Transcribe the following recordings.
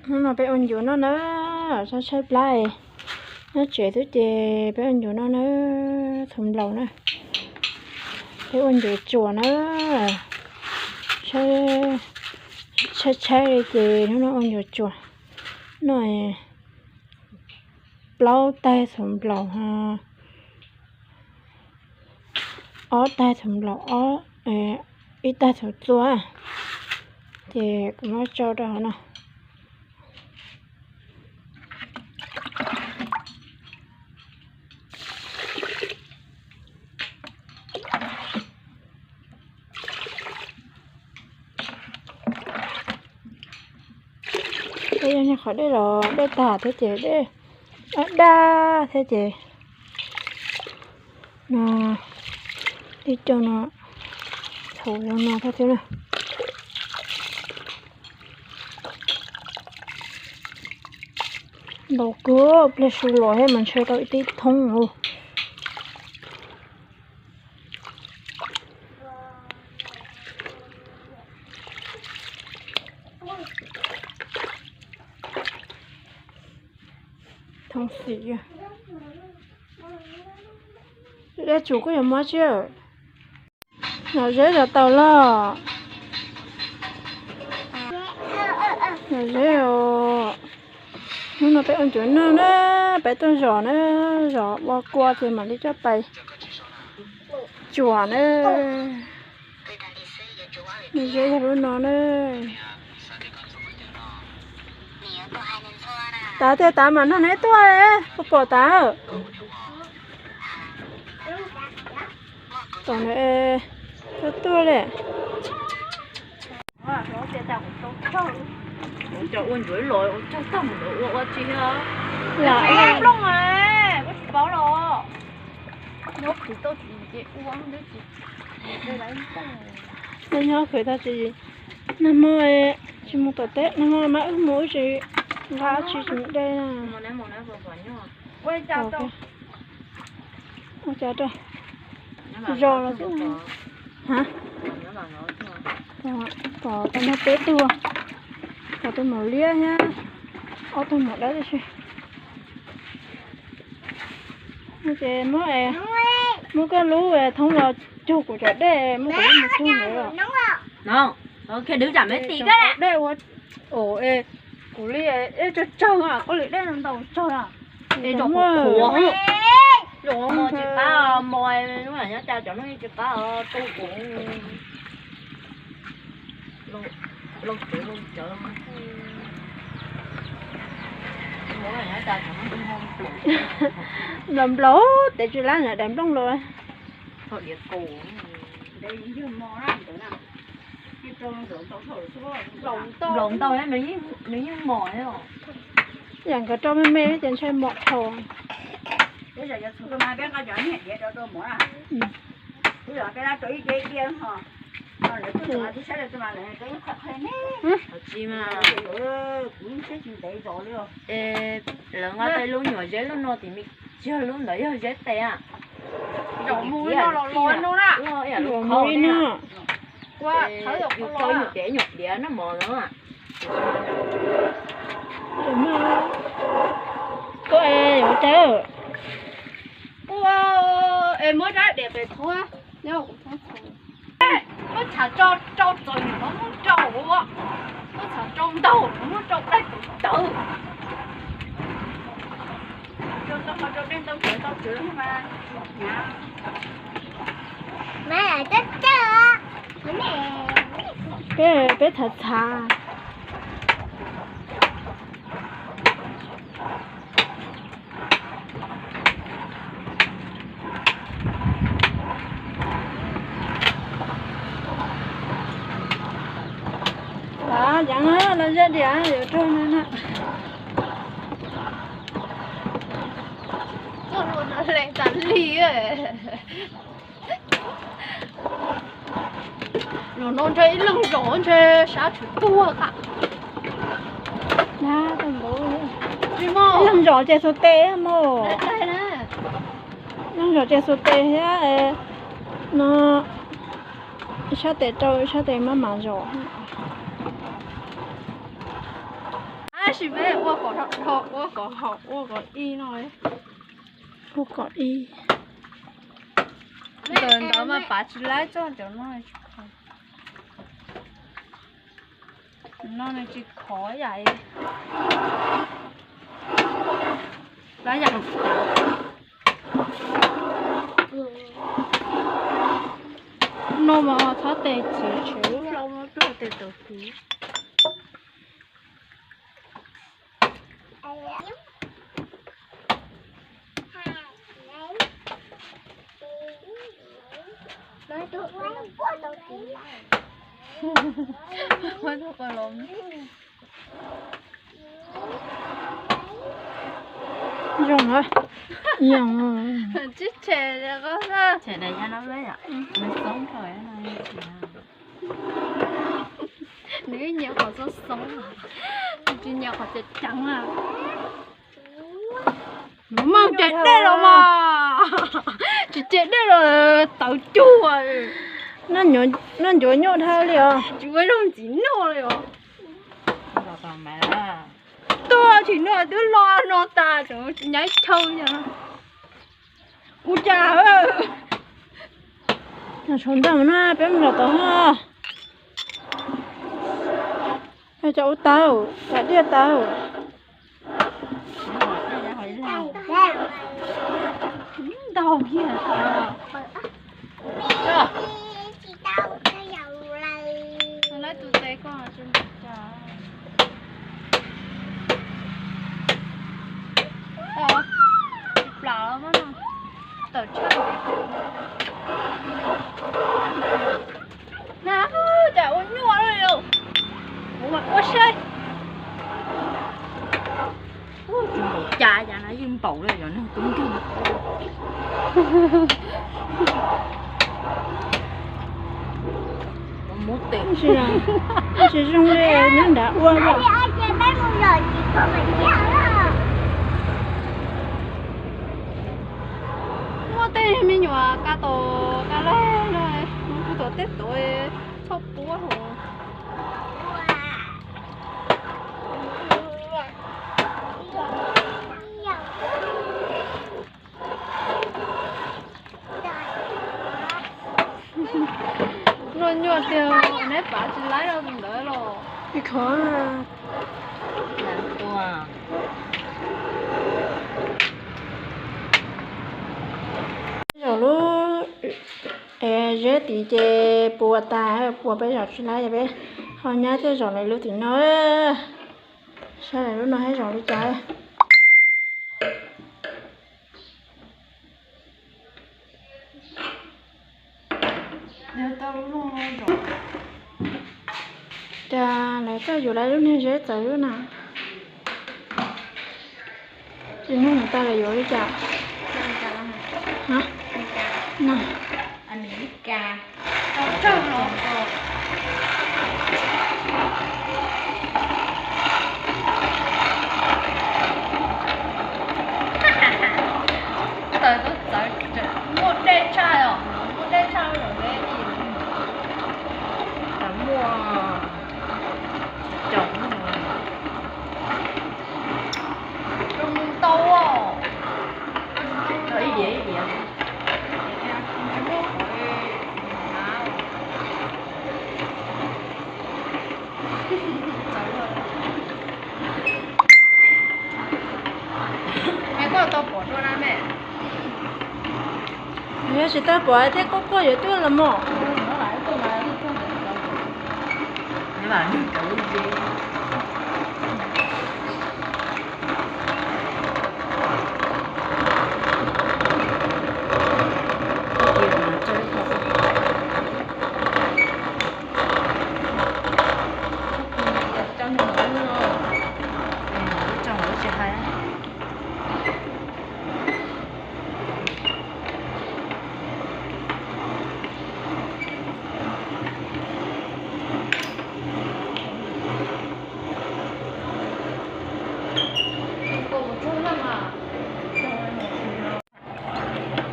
Hnub no peb ua ncuav noj na, tshaib tshaib plab. Nyob tsev xwb ces peb ua ncuav noj na, txhuv nplaum na. Peb ua ncuav tsuas na, tshaib tshaib li ces hnub no ua ncuav tsuas noj. Plaub taig txhuv nplaum, ob taig txhuv nplaum, ib taig txhuv txua, ces kuv muab tso rau hauv no. Peb yog niag qhov dej los dej tag thiab ces dej daj daj thiab ces no, tib co no txhuv zoo no thiab na. Npaum kawg, pliag su los thiab mas ntshe tau ib tib thoob ub. Thoob xim, dej tsum kuj yuav mob thiab. Zom zeb zom tau los. Zom zeb os. Hnub no peb ua ncuav noj na, peb tuaj zom na, zom ua kua ces mam li coj pais tsuas na. Zeb yog lub no na. Tav tias tav mam nrog neb tuaj, puas pom tav? Tom no tuaj tuaj li. Cov ua ncuav los ua tsaug tag mus ua ua tsi thiab. Lam plooj, koj tsis paub los? Nyob kwv tau tsis ces ua ntawd tsis. Nyob kwv tau tsis, nag hmo tsis mus tom teb, nag hmo mas wb mus wb tsis nqa tsis tsis de. Ua cas rau zos los xwb. Ha, pom tau nrog peb tug, pom tus maum liab thiab ob tug maum dawb tib si. Ces muab, muab koj lub thoob los cug kuv cov dej, muab kuv lub mus cug ntawd. Dej ua, kuv li dej tsawg tsawg, koj li dej ntau tsawg. Tsis qab, nyob cas cov no tsis qab tu kuv. Nplaum nplaum, tes tsis lab na, daim nplooj los. Nplaum ntau, nws yeej mos. Yam nkawd rau me me ces ntshai mos dhau. Lawv nqa tej lub nyuam zeb lub no tim, tsis yog lub ntawd yog zeb tes a. Mus li no, yus rau nyuam diav nyuam diav noj mov no. Koj es yuav cas? Ua, es muab rab diav pem thuab, nyob kuv thuab. Muab tshav tso rau txom nyem no muab rau, muab tshav rau ntau no muab rau dej tus tawv. Peb, peb txhav txhav. Los, los zaj diam yuav raug no na. Lees tas li. Los no ntshe ib leeg zos ntshe sab tshwm tuag qab. Ib leeg zos ces xuas tes mog. Ib leeg zos ces xuas tes thiab no, ib sab tes rau ib sab tes maj mam zos. Tab sis peb ua kom dhau, ua kom haum, ua kom ib no. Ua kom ib. Ntawm ntawd mas pav tsis laib txog cov no. No nws tsis khov yam, lab yam. No mas txhob tes txiv tshem lub hlau no tuaj tes tau txiv. Zoo, zoo. Tsib tshem, tshem daim yam no, nws xoob dhau. Nws nyiam qhov xoob xoob, tsis nyiam qhov ceev ceev na. Nws mas cem dej los mas, tsis cem dej los tawv cuag. Noj ncuav nyuaj dhau li os. Tsis muaj leej txiv noj li os. Tuaj tsis noj twb lo no tas, nyaib chaw yog. Ua cas, sawv ntawm no peb mus los tau ho. Cov ub tau, cov diaj tau. Ntau kiag. Lawv tus tes koj tsis mus cas. Tsis plam mas no, tawm tshaj. Na, cas ua nyuaj li, kuv mam ua saib. Tsis npaum cas, cas no yeej npaum li cov neeg tub nkeeg. Muab tes, tsis zoo li nyob nrad ua. Muaj tej me nyuam ka tos ka laig no, kuv tos tej tod txhob puab hos. Noj nyuaj tiag, neb pav tsis laib rau tus ntawd los. Ib khov. Zaum lub zeb tid ces puas tas, puas peb zaum tsis laib, yog peb ho nyab thiaj zaum lawv lub tim no. Saib lawv lub no thiaj zaum li cas. Cas lawv txawj yuav lawv lub niag zeb txawv lub na. Tsis nug tau lawv yuav li cas. Tawv txawv, muaj dej tshaj os, muaj dej tshaj los deb ib, muaj tsis caum, tsis caum mus tau, ib diav ib diav. Yog tsis tau pom thiab, quaj quaj yuav tuaj los mog.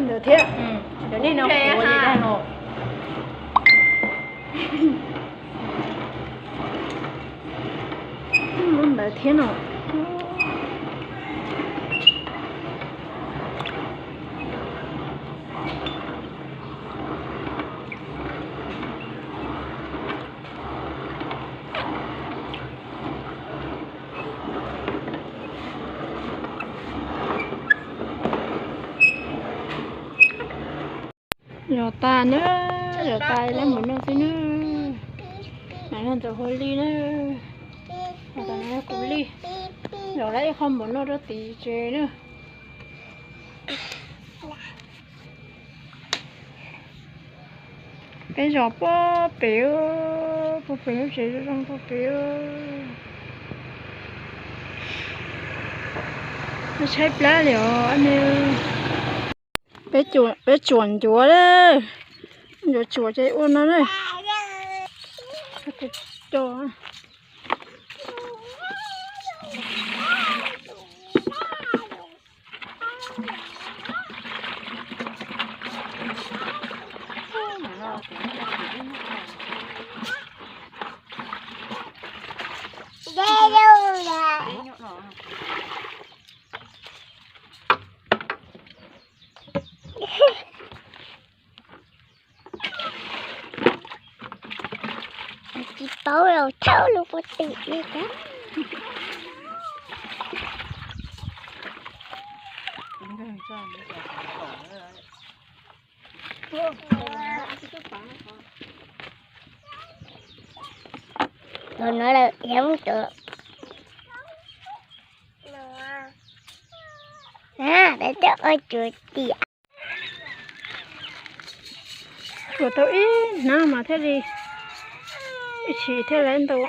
Ntawd thiab, cov nej no qhuav li dag los. Lub ntawd thiab no. Zov tas na, zov tas lawm npaum no xwb na. Hnav no ntxuav hua li na. Hnav tas no kuv li. Zov lawm ib qho npaum no rau tim tsev na. Peb zov puag pem, puag pem lub tsev zoo zoo puag pem. Tshaib plab li os ne. Peb tsuam ncuav lawm, ncuav tsuam ces ua no na. Tsis paub los thauj lub puag tim li thiab. Tus no lawm yog tus, a, peb tuaj ua tsuav tiam. Tsuav tau ib hnab mas thiaj li, ib tshim thiaj li ntau.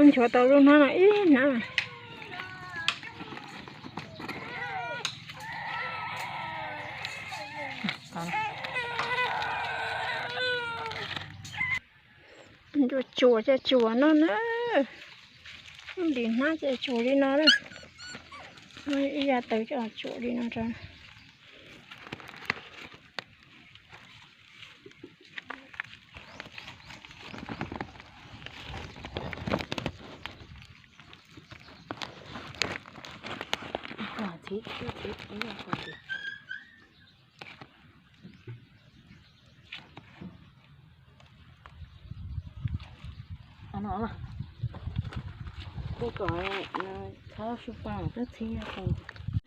Nchuav tau lub hnab no ib hnab. Tsuas tsuas ces tsuas no na. Dim hnab ces tsuas li no na. Ib yav taws ces tsuas li no rau.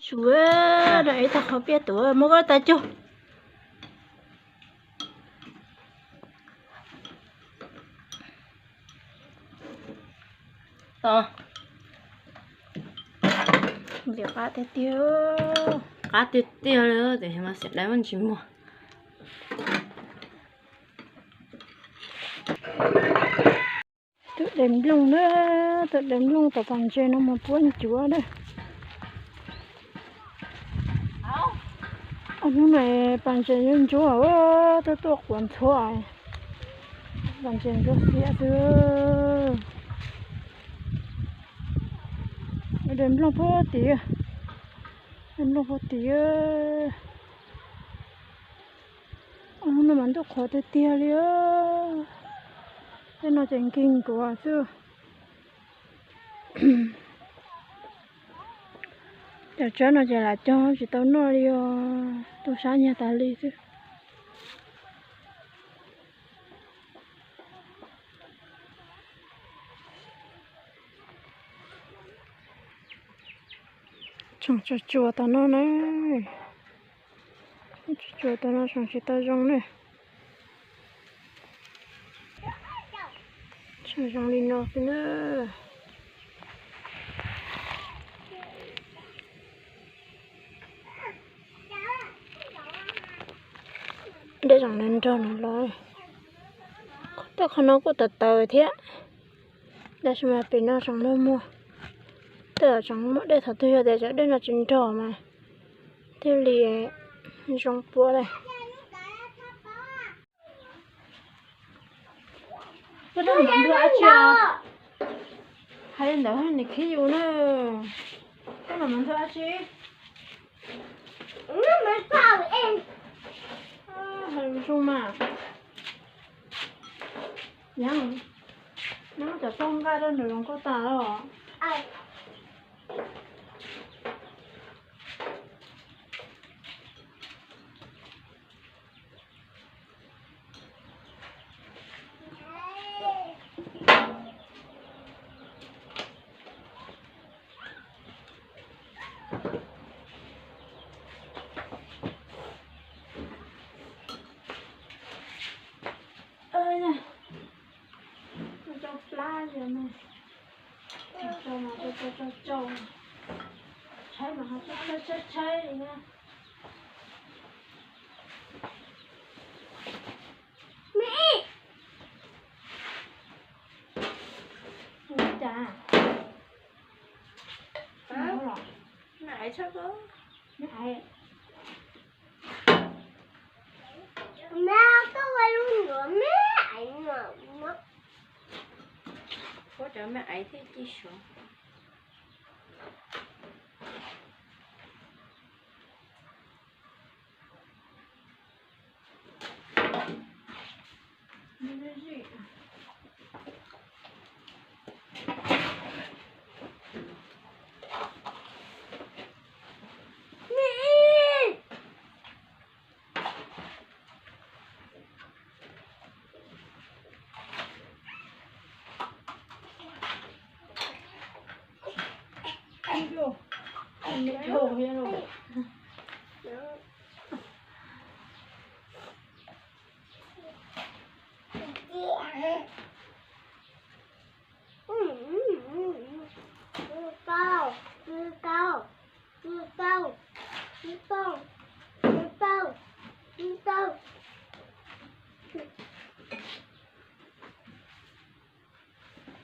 Suav rau ib tag qhov piaj tuav muab koj tas cug. Ntxim qab tiag tiag, qab tiag tiag li, tiam sis mas xiam dawb tsis muag. Tus daim nplooj na, tus daim nplooj tom pas ntses no mus puab ncuav na. Hnub no pas ntses ntsuab ntsuab, tuaj tuaj quav ntxhuav, pas ntses ntsuab xiab xwb. Daim nplooj puag tid, daim nplooj puag tid. Hnub no mas ntuj qhuav tiag tiag li. Tej no ces nkig nkuav xwb. Cov tsawb no ces lam cog tsis tau noj li os, tu sab nyiag tas li xwb. Tsoom tsuas tsuas tom no na, tsuas tsuas tom no tsoom tsis tau zoo na. Tsoom zoo li no xwb na. Dej zoo nrog nrog no los. Tej qhov no kuj tawv tawv thiab, tab sis mas pem no tsoom nrog muag. Tej tsoom muaj dej, thaum twg yog tias cov dej no tsis nrog mas thiaj li zoo puab li. Koj noj mov ntuag dab tsi os? Hais li ntawd nws khib yus na. Koj noj mov ntuag dab tsi? Hais zoo mas. Yeeb, neb muab cov paj nqaij rau nram zoov kauj tas los? Tsau plab, tsau tsau, tshaib mas ho tshaib tshaib tshaib na. Ua cas? Ua los? Neb aiv. Neb koj ua lub ntuav me aiv no. Puab cov me aiv thiaj ci suav.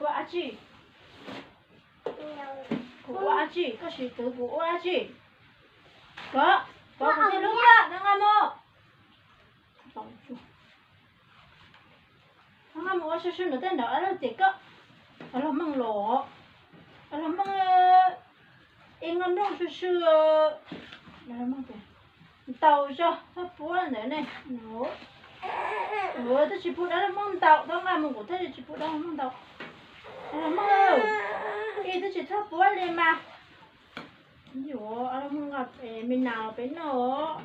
Ua dab tsi? Kuv ua dab tsi? Koj sim twv kuv ua dab tsi? Kov, kov kuv tej lub koj no nqa mus. Nqa mus ua sw sw ntawm tej nrad, los ces koj, los meej los, los meej, es nqa nplooj sw sw, ntaus zog txhob puab ntawd ne. Kuv twb tsis pub dab laug Meej ntaus, tau nqa mus kuv thiaj li tsis pub dab laug Meej ntaus. Dab laug Meej, ib twb tsis txhob puab li mas. Yuav dab laug Meej nqa me nas los peb noj.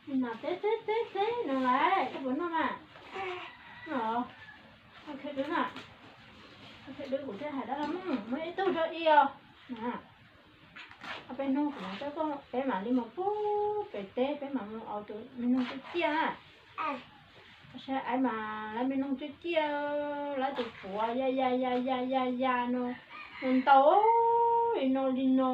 Me nas teb teb teb teb no lawm, koj puas noj mas? Noj. Koj khev dwb na. Koj khev dwb kuv thiaj hais dab laug Meej muab ib tug rau ib os. Peb hnub kuv mam coj koj, peb mam li mus pub pem teb, peb mam mus aus tus me noog ciaj ciaj na. Saib aiv mas lawv me noog ciaj ciaj, lawv tus puav ya ya ya ya ya ya no, no ntau li no li no.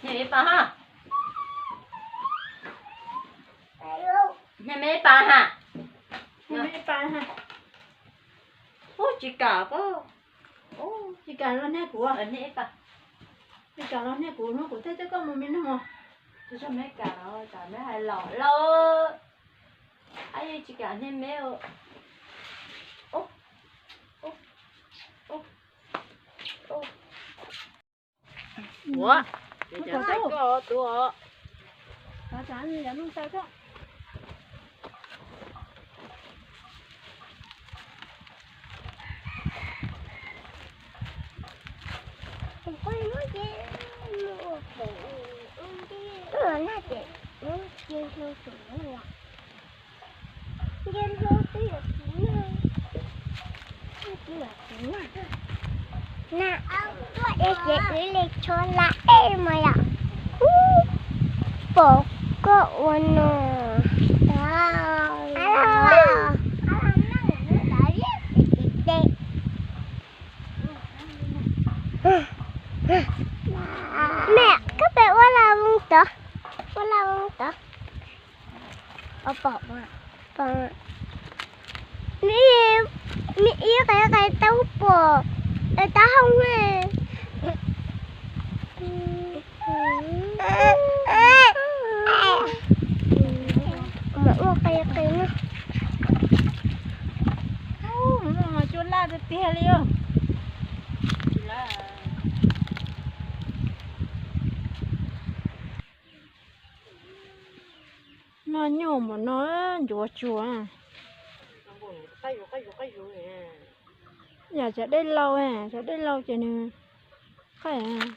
Niam ib pas ha. Niam me ib pas ha. Niam me ib pas ha. Ub, tsis kam pob. Tsis kam los niag kuv. Tsis kam los niag kuv, hnub kuv thiaj coj koj mus me noog. Tsis txog me kam los, kam me hais los lauj. Ab, tsis kam niag me. Ua, koj tus os. Na, tuaj es ces wb li tsho la ej mas yom. Ub, pom koj ua no. Me, koj pem ua la voos tod, ua la voos tod. Pom, pom, me ib qe qe taub pom, taub hau me. Mas ua qe qe na. Cua laj tiag tiag li os. Nyuaj npaum no ncuav tsuag. Yam cov dej laus, cov dej laus ces nws qaij.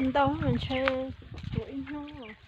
Ntau mas ntshe tuav ib hnub.